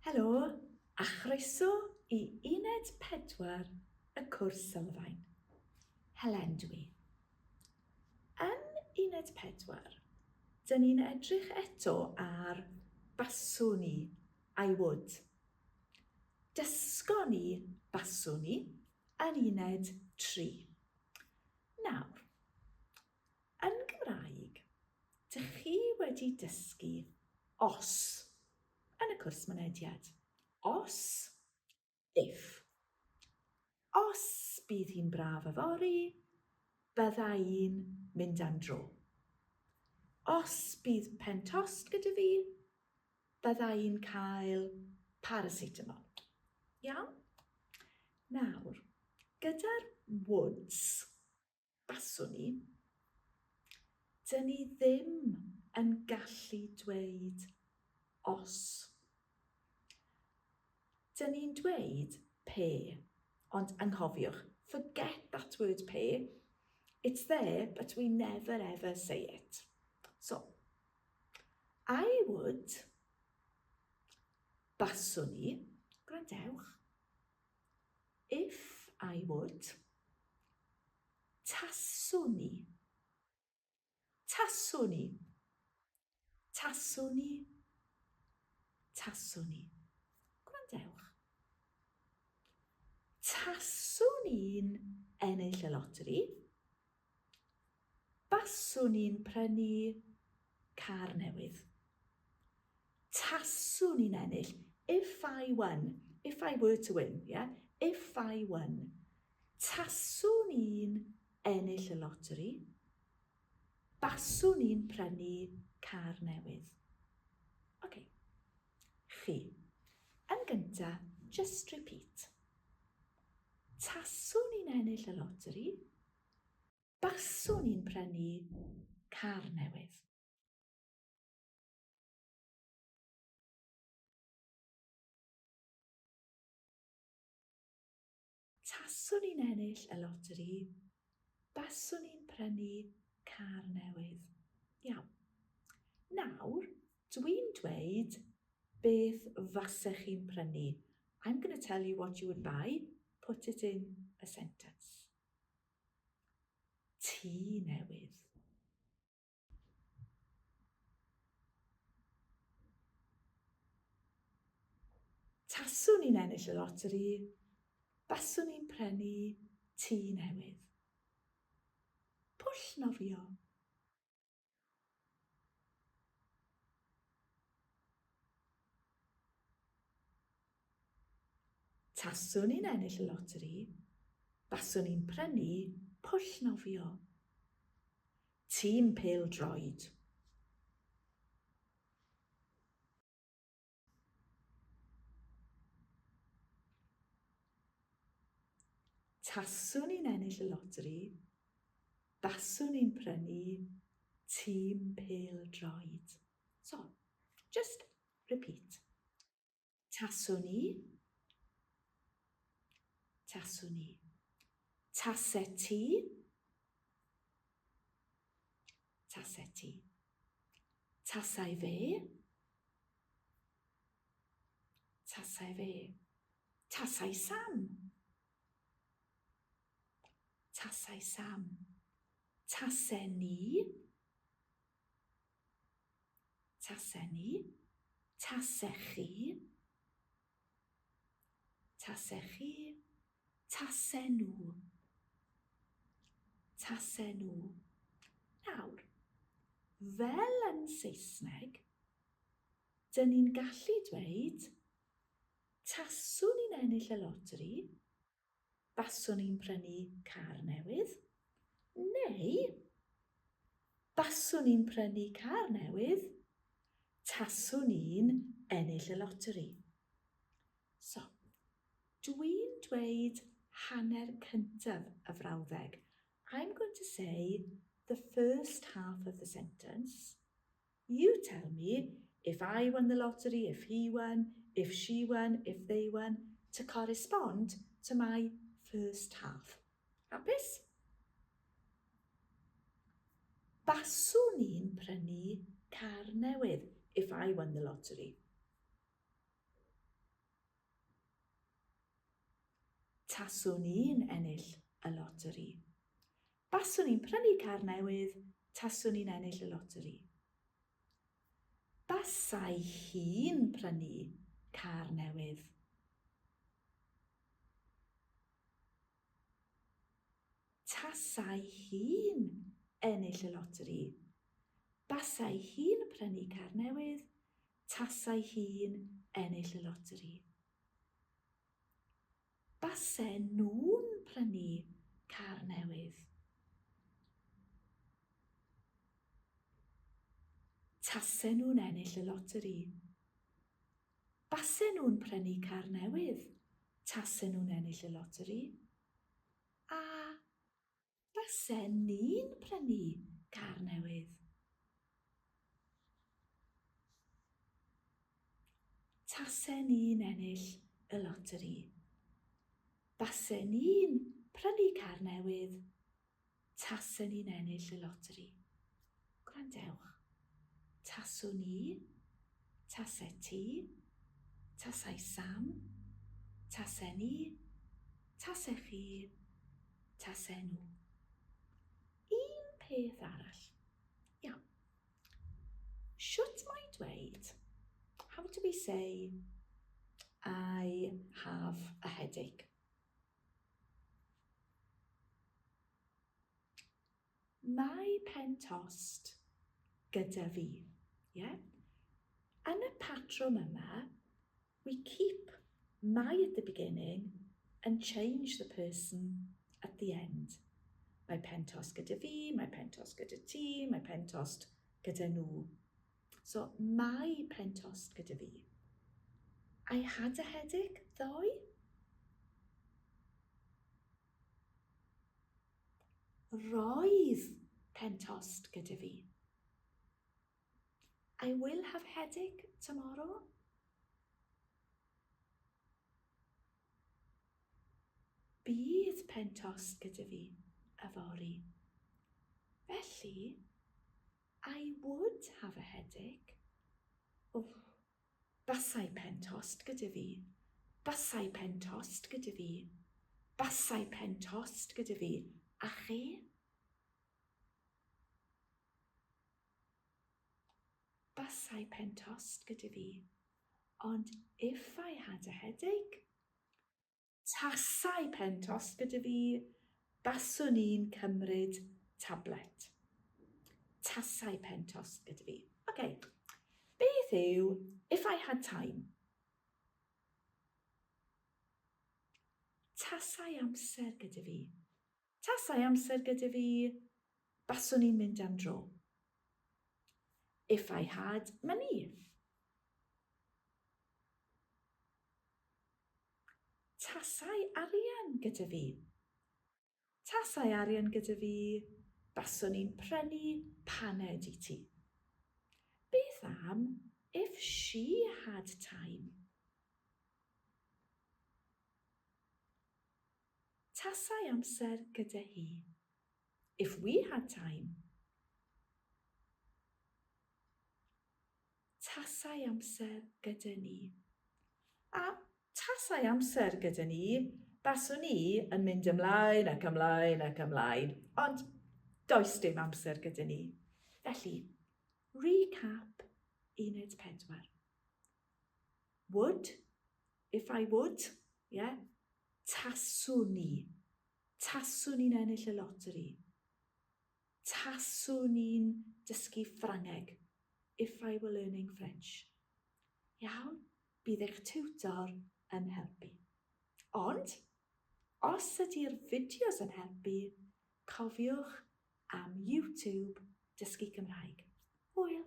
Helo, a chroeso i Uned 4 y cwrs sylfaen. Helen dwi. Yn Uned 4, dyn ni'n edrych eto ar baswn i, I would. Dysgon ni baswn i yn Uned 3. Nawr, yn Gymraeg, dych chi wedi dysgu os yn y cwrs mynediad. Os, if. Os bydd hi'n braf yfory, bydda i'n mynd am dro. Os bydd pen tost gyda fi, bydda i'n cael paracetamol. Iawn? Nawr, gyda'r woods, baswn i, dyn ni ddim yn gallu dweud os. Dyn ni'n dweud pe, ond anghofiwch, forget that word pe. It's there, but we never ever say it. So, I would, baswn i, gwrandewch, if I would, taswn i, taswn i, taswn i, taswn i. Gwrandewch. Taswn i'n ennill y loteri, Baswn i'n prynu car newydd. Taswn i'n ennill, if I won, if I were to win, yeah? If I won. Taswn i'n ennill y loteri, baswn i'n prynu car newydd. Ok, chi. Yn gynta, just repeat. Taswn i'n ennill y loteri, Baswn i'n prynu car newydd. Taswn i'n ennill y loteri, baswn i'n prynu car newydd. Iawn. Nawr, dwi'n dweud beth fasech chi'n prynu. I'm going to tell you what you would buy. Put it in a sentence. Tŷ newydd. Taswn i'n ennill y loteri, baswn i'n prynu tŷ newydd. Pwll nofio. Taswn i'n ennill y loteri, baswn i'n prynu pwll nofio. Tîm pêl-droed. Taswn i'n ennill y loteri, baswn i'n prynu tîm pêl-droed. So, just repeat. Taswn i, taswn i. Tase ti, tase ti. Tasai fe, Tasai fe. Tasai Sam. Tasai Sam. Tasen ni. Tasen ni. Tasech chi. Tasech chi. Tasen nhw. Tasen nhw. Nawr, fel yn Saesneg, Dyn ni'n gallu dweud, taswn i'n ennill y loteri, baswn i'n prynu car newydd, neu baswn i'n prynu car newydd, taswn i'n ennill y loteri. So, dwi'n dweud hanner cyntaf y frawddeg. I'm going to say the first half of the sentence, You tell me if I won the lottery, if he won, if she won, if they won, to correspond to my first half. Hapus? Baswn i'n prynu car newydd if I won the lottery. Taswn i'n ennill y loteri. Baswn i'n prynu car newydd taswn i'n ennill y loteri. Basai hi'n prynu car newydd. Tasai hi'n ennill y loteri. Basai hi'n prynu car newydd. Tasai hi'n ennill y loteri. Basen nhw'n prynu car newydd. Tasen nhw'n ennill y loteri. Basen nhw'n prynu car newydd. Tasen nhw'n ennill y loteri. A basen ni'n prynu car newydd. Tasen ni'n ennill y loteri. Basen ni'n prynu car newydd. Tasen ni'n ennill y loteri. Gwrandewch. Taswn i, tase ti, tasai Sam, tasen i, tase chi, tase nhw. Un peth arall. Iawn. Shwt mae dweud? How do we say I have a headache? Mae pen tost gyda fi. Yeah? Yn y patrwm yma, we keep mae at the beginning and change the person at the end. Mae pen tost gyda fi, mae pen tost gyda ti, mae pen tost gyda nhw. So, mae pen tost gyda fi. I had a headache ddoe. Roedd pen tost gyda fi. I will have headache tomorrow. Bydd pen tost gyda fi yfory. Felly, I would have a headache. Oh, basai pen tost gyda fi. Basai pen tost gyda fi. Basai pen tost gyda fi. A chi? Basai pen tost gyda fi. Ond if I had a headache, Tasai pen tost gyda fi, baswn i'n cymryd tablet. Tasai pen tost gyda fi. Ok, beth yw if I had time? Tasai amser gyda fi. Tasai amser gyda fi, baswn i'n mynd am dro. If I had money. Tasai arian gyda fi. Tasai arian gyda fi, baswn i'n prynu paned i ti. Beth am if she had time? Tasai amser gyda hi. If we had time. Tasai amser gyda ni. A tasai amser gyda ni, baswn i yn mynd ymlaen ac ymlaen ac ymlaen, ond does dim amser gyda ni. Felly, recap uned 4. Would, if I would, yeah, taswn i. Taswn i'n ennill y loteri. Taswn i'n dysgu Ffrangeg, if I were learning French. Iawn, bydd eich tiwtor yn helpu. Ond, os ydy'r fideos yn helpu, cofiwch am YouTube Dysgu Cymraeg. Hwyl!